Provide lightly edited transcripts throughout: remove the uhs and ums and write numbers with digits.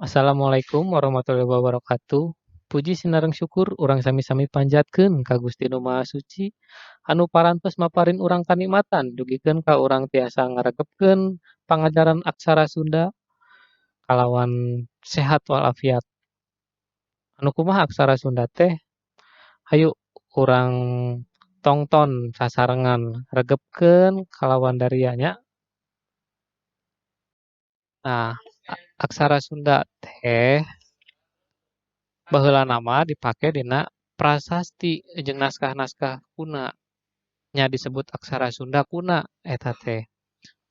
Assalamualaikum warahmatullahi wabarakatuh. Puji sinareng syukur urang sami-sami panjatkeun ka Gusti Nu Maha Suci anu parantos maparin urang kanikmatan dugikeun ka urang tiasa ngaregepkeun pangajaran aksara Sunda kalawan sehat walafiat. Anu kumaha aksara Sunda teh? Hayu urang tongton sasarengan regepkeun kalawan daria nya. Nah, aksara Sunda teh baheulana mah dipake dina prasasti jeung naskah-naskah kuna nya disebut aksara Sunda kuna eta teh.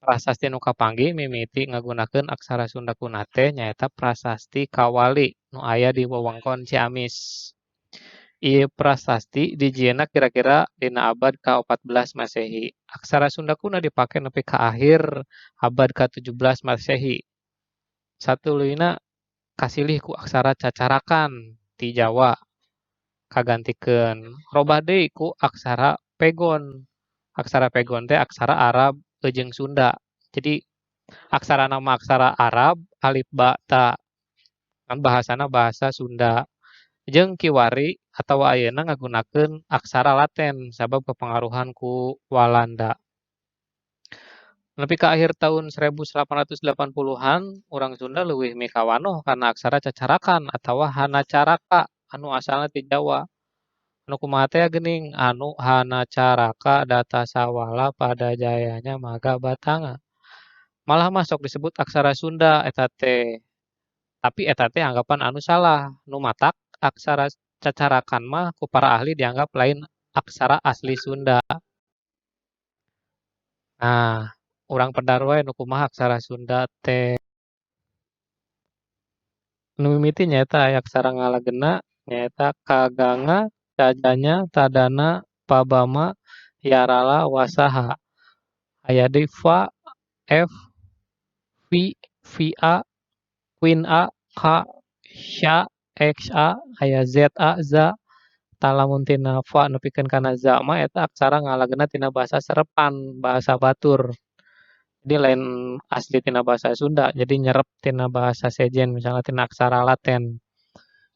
Prasasti nu kapanggih mimiti ngagunakeun aksara Sunda kuna teh nyaeta Prasasti Kawali nu aya di wewengkon Ciamis. Ieu prasasti dijieunna kira-kira dina abad ka-14 Masehi. Aksara Sunda kuna dipake nepi ka akhir abad ka-17 Masehi. Satuluyna kasilih ku aksara Cacarakan ti Jawa kagantikeun. Robah deui ku aksara Pegon. Aksara Pegon teh aksara Arab jeung Sunda. Jadi aksarana mah aksara Arab alif ba ta. Ngan bahasana bahasa Sunda. Jeung kiwari atawa ayeuna ngagunakeun aksara Laten sabab kapangaruhan ku Walanda. Nepi ka akhir taun 1880-an urang Sunda leuwih mikawanoh kana aksara Cacarakan atawa Hanacaraka anu asalna ti Jawa. Anu kumaha tea geuning anu Hanacaraka datasawala pada jayanya maga batanga. Malah mah sok disebut aksara Sunda eta teh. Tapi eta teh anggapan anu salah. Nu matak aksara Cacarakan mah ku para ahli dianggap lain aksara asli Sunda. Nah, urang pedar wae nu kumaha aksara Sunda teh. Nu mimiti nyaeta aya aksara ngalagena nyaeta kaganga, cajanya, tadana, pabama, yarala, wasaha. Aya deui fa, f, v, va, queen a, k, sya, xa, aya za, za. Tah lamun tina fa nepikeun kana za mah eta aksara ngalagena tina bahasa serepan, bahasa batur. Jadi lain asli tina bahasa Sunda, jadi nyerep tina bahasa sejen misalna tina aksara Laten.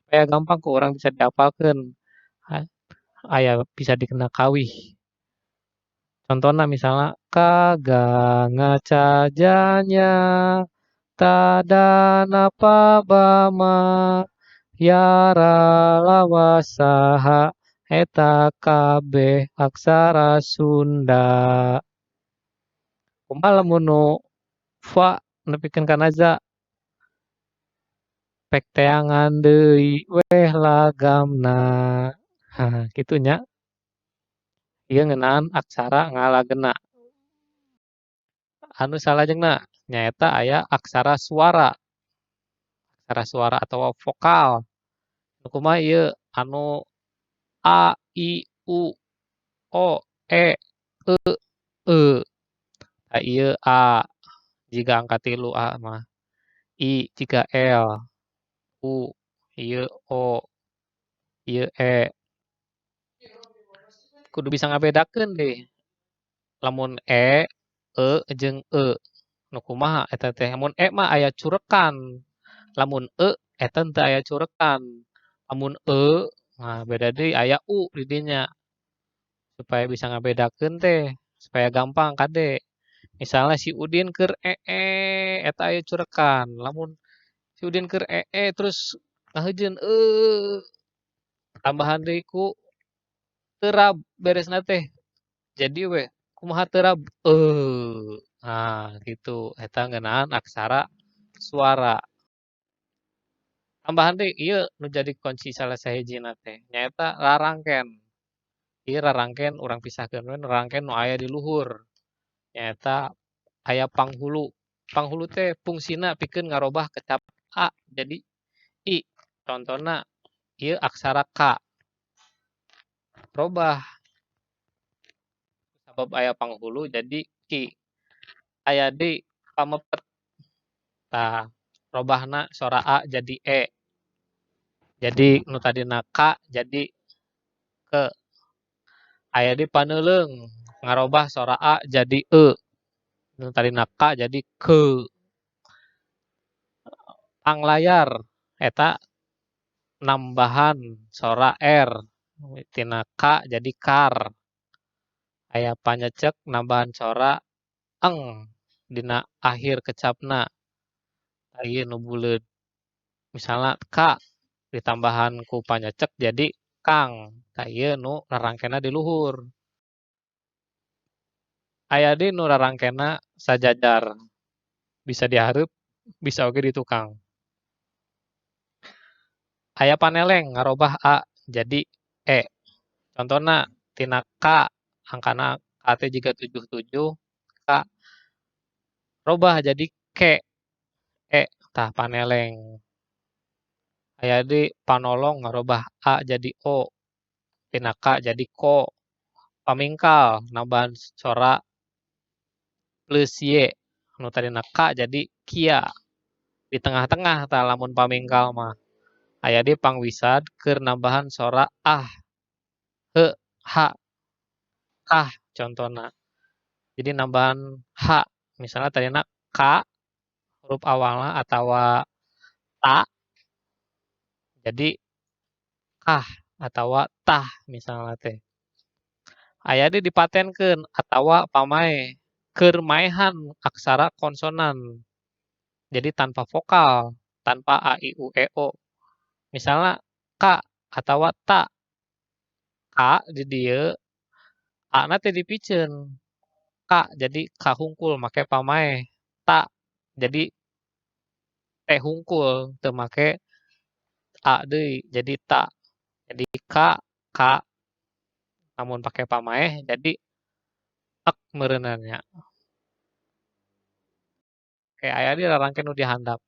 Supaya gampang ku urang bisa diapalkeun. Aya bisa dikena kawih. Contona misalna ka ga nga ca ja nya ta da na pa ba ma ya ra la wa sa ha eta kabeh aksara Sunda. Kumaha lamun nu fa nepikeun kana za? Pek teangan deui weh lagamna. Hah, kitu nya. Ieu ngeunaan aksara ngalagena. Anu salajengna nyaeta aya aksara suara. Aksara suara atawa vokal. Nu kumaha ieu anu a, i, u, o, e, e, eu. Tah ieu a jiga angka 3 a mah. I jiga l, u, ieu o, ieu e. Kudu bisa ngabedakeun deui. Lamun e, e jeung e. Nu kumaha eta teh? Lamun e mah aya curekan. Lamun e eta henteu aya curekan. Lamun e, nah beda deui aya u di dinya. Supaya bisa ngabedakeun teh, supaya gampang kade. Misalna si Udin keur ee eta aya curekan. Lamun si Udin keur ee terus ngaheujeun euu tambahan deui ku terab beresna teh. Jadi we kumaha terab euu. Nah kitu eta ngeunaan aksara suara. Tambahan deui ieu nu jadi kunci salah sahijina teh nyaeta rarangken. Ieu rarangken urang pisahkeun we rarangken nu aya di luhur. Nyaeta aya panghulu. Panghulu teh fungsina pikeun ngarobah kecap a jadi i. Contona ieu aksara k. Robah. Sabab aya panghulu jadi ki. Aya deui pamepet. Tah robahna sora a jadi e. Jadi nu tadina k jadi ke. Aya deui paneuleung ngarobah sora a jadi e. Nu tadina k jadi ke. Panglayar eta nambahan sora R tina K jadi kar. Aya panyecek nambahan sora eng dina akhir kecapna. Tah ieu nu buleud. Misalna K ditambahan ku panyecek jadi kang. Tah ieu nu rarangkenna di luhur. Aya deui nu rarangkenna sajajar. Bisa dihareup, bisa oge di tukang. Aya paneleng ngarobah A jadi E. Contona tina K, angkana K teh jiga 77, K robah jadi K, E, tah paneleng. Aya deui panolong ngarobah A jadi O, tina K jadi ko. Pamingkal nambahan sora plus Y, nu tadina K jadi kia. Di tengah-tengah tah lamun pamingkal mah. Aya deui pangwisad keur nambahan sora ah, he, ha, kah contona. Jadi nambahan h, misalnya tadina k huruf awalna atawa ta jadi kah atawa tah misalna teh. Aya deui dipatenkeun atawa pamaeh keur maehan aksara konsonan. Jadi tanpa vokal, tanpa a i u e o. Misalna k atawa ta. K di dieu a na teh dipiceun. K jadi k hungkul make pamaeh. Ta jadi t hungkul teu make a deui jadi ta. Jadi k, k lamun pake pamaeh jadi ek meureunna nya. Oke, aya deui rarangken nu di handap.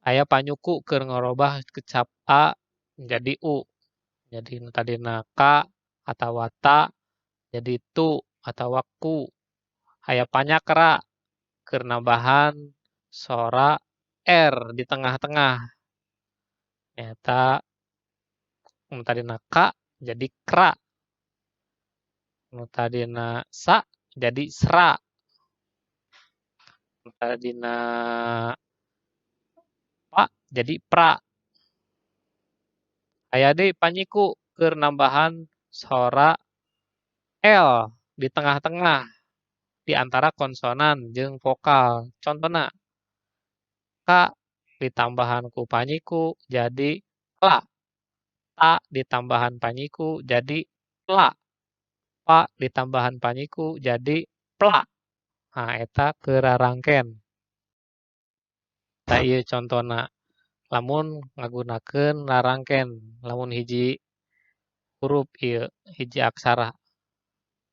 Aya panyuku keur ngarobah kecap a jadi u. Jadi nu tadina k atawa ta jadi tu atawa ku. Aya panyakra keur nambahan sora r di tengah-tengah. Nyaeta nu tadina k jadi kra. Nu tadina sa jadi sra. Nu tadina pa jadi pra. Aya deui panyiku keur nambahan sora l di tengah-tengah di antara konsonan jeung vokal. Contona k ditambahan ku panyiku jadi kla. Ta ditambahan panyiku jadi tla. Pa ditambahan panyiku jadi pla. Nah, eta keur rarangken. Tah ieu contona lamun ngagunakeun rarangken lamun hiji huruf ieu, hiji aksara.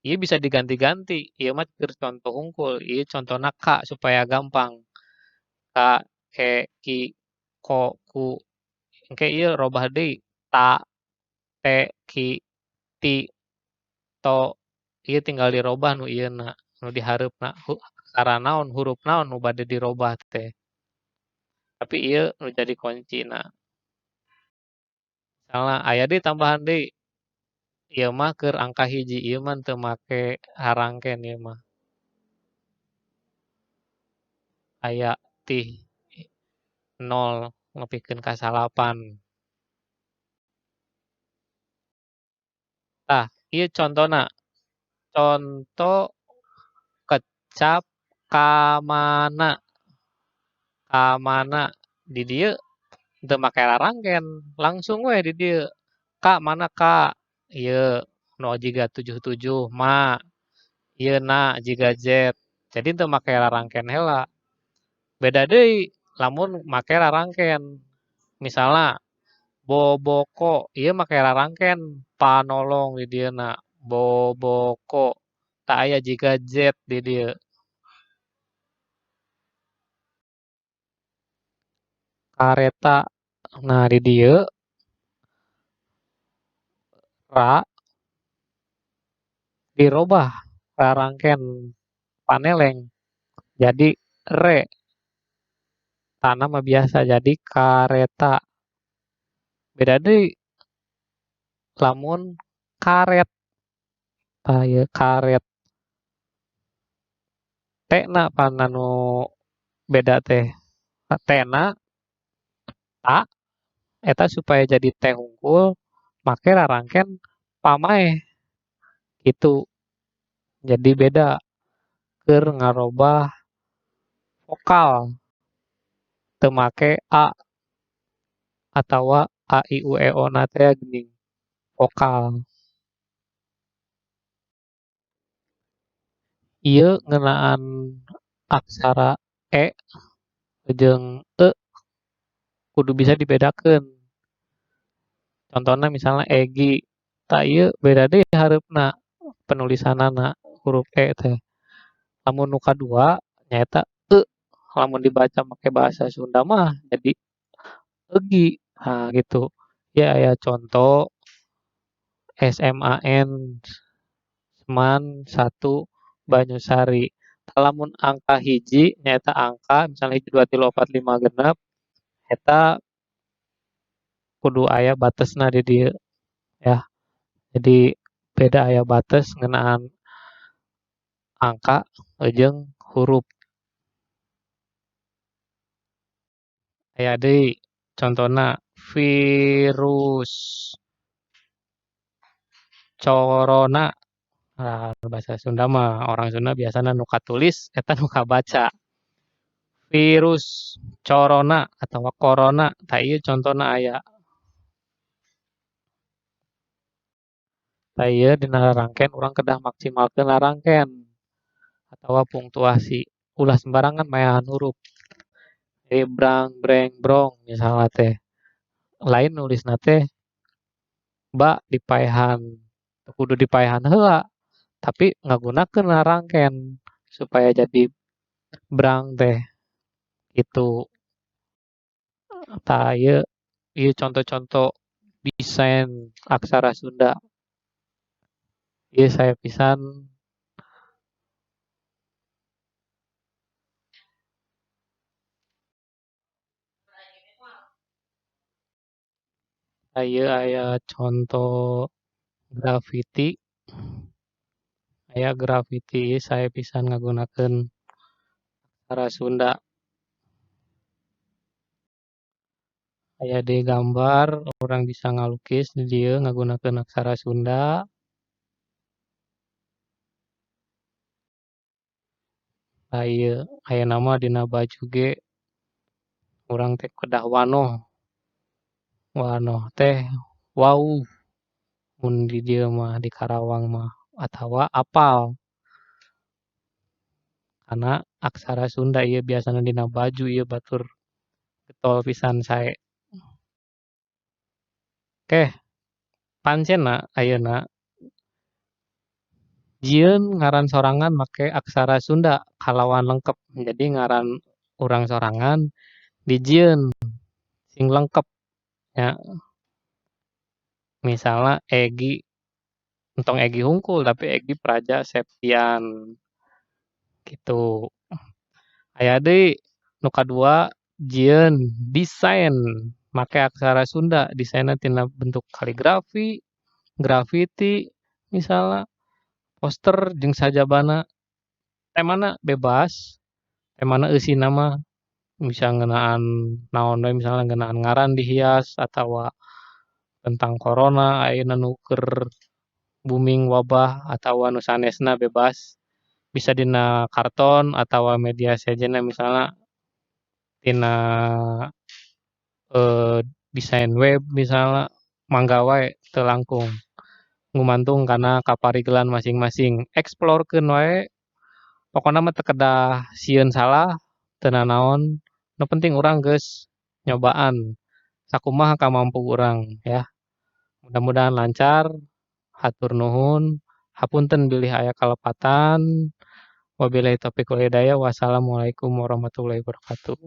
Ieu bisa diganti-ganti, ieu mah keur contoh hungkul, ieu contona k supaya gampang. K, ke, ki, ko, ku. Engke ieu robah deui ta, te, ki, ti, to. Ieu tinggal dirobah nu ieuna, nu dihareupna aksara naon, huruf naon nu bade dirobah teh. Tapi ieu nu jadi kuncina. Misalna aya deui tambahan deui. Ieu mah keur angka hiji, ieu mah teu make rarangken ieu mah. Aya ti 0 nepikeun ka 9. Tah, ieu contona. Conto kecap kamana. Kamana di dieu teu make rarangken, langsung we di dieu. Ka mana ka? Ieu nu jiga 77 ma. Ieu na jiga Z. Jadi teu make rarangken heula. Beda deui lamun make rarangken. Misalna boboko, ieu make rarangken panolong di dieuna boboko. Tah aya jiga Z di dieu. Kareta. Nah di dieu ra dirobah rarangken paneleng jadi re. Tana mah biasa jadi kareta. Beda deui lamun karet. Tah ieu karet. T-na pan anu beda teh. T-na Ta eta supaya jadi T hungkul make rarangken pamaeh gitu. Jadi beda keur ngarobah vokal teu make A atawa A I U E O na teh geuning vokal. Ieu ngeunaan aksara E jeung E kudu bisa dibedakeun. Contohna misalna Egi, tah ieu beda deui hareupna penulisanana huruf E teh. Lamun nu kadua nyaeta E, lamun dibaca make bahasa Sunda mah jadi Egi, nah gitu. Ieu aya conto SMAN SMAN 1 Banyusari. Lamun angka hiji nyaeta angka misalna 1 2 3 4 5 6 eta kudu aya batesna di dieu ya. Jadi beda aya bates ngeunaan angka jeung hurup. Aya deui contona virus corona. Nah, bahasa Sunda mah orang Sunda biasana nu katulis eta nu kabaca. Virus corona atawa corona, tah ieu contona aya. Tah ieu dina rarangken urang kedah maksimalkeun rarangken atawa punktuasi. Ulah sembarangan maehan hurup. Jadi brang, breng, brong misalna teh. Lain nulisna teh ba dipaehan, kudu dipaehan heula, tapi ngagunakeun rarangken supaya jadi brang teh gitu. Tah ieu, ieu conto-conto desain aksara Sunda. Ieu sae pisan. Tah ieu aya conto grafiti. Aya grafiti ieu sae pisan ngagunakeun aksara Sunda. Aya deui gambar urang bisa ngalukis di dieu ngagunakeun aksara Sunda. Tah ieu ayeuna mah dina baju ge urang teh kedah wanoh. Wanoh teh wauh mun di dieu mah di Karawang mah atawa apal. Karena aksara Sunda ieu biasana dina baju ieu batur getol pisan sae. Oke, pancena ayeuna jieun ngaran sorangan make aksara Sunda kalawan lengkep. Jadi ngaran urang sorangan dijieun sing lengkep nya. Misalna Egi, entong Egi hungkul tapi Egi Praja Septian gitu. Aya deui nu kadua jieun desain make aksara Sunda, desainna tina bentuk kaligrafi, grafiti misalna, poster jeung sajabana. Temana bebas, temana eusina mah bisa ngeunaan naon we misalna ngeunaan ngaran dihias atawa tentang corona ayeuna nu keur booming wabah atawa nu sanesna bebas. Bisa dina karton atawa media sejenna misalna tina desain web misalna mangga wae teu langkung. Gumantung kana kaparigelan masing-masing. Eksplorkeun wae pokona mah teu kedah sieun salah teu nanaon nu penting urang geus nyobaan sakumaha kamampu urang ya. Mudah-mudahan lancar, hatur nuhun, hapunten bilih aya kalepatan. Wabillahi taufik wal hidayah, wassalamualaikum warahmatullahi wabarakatuh.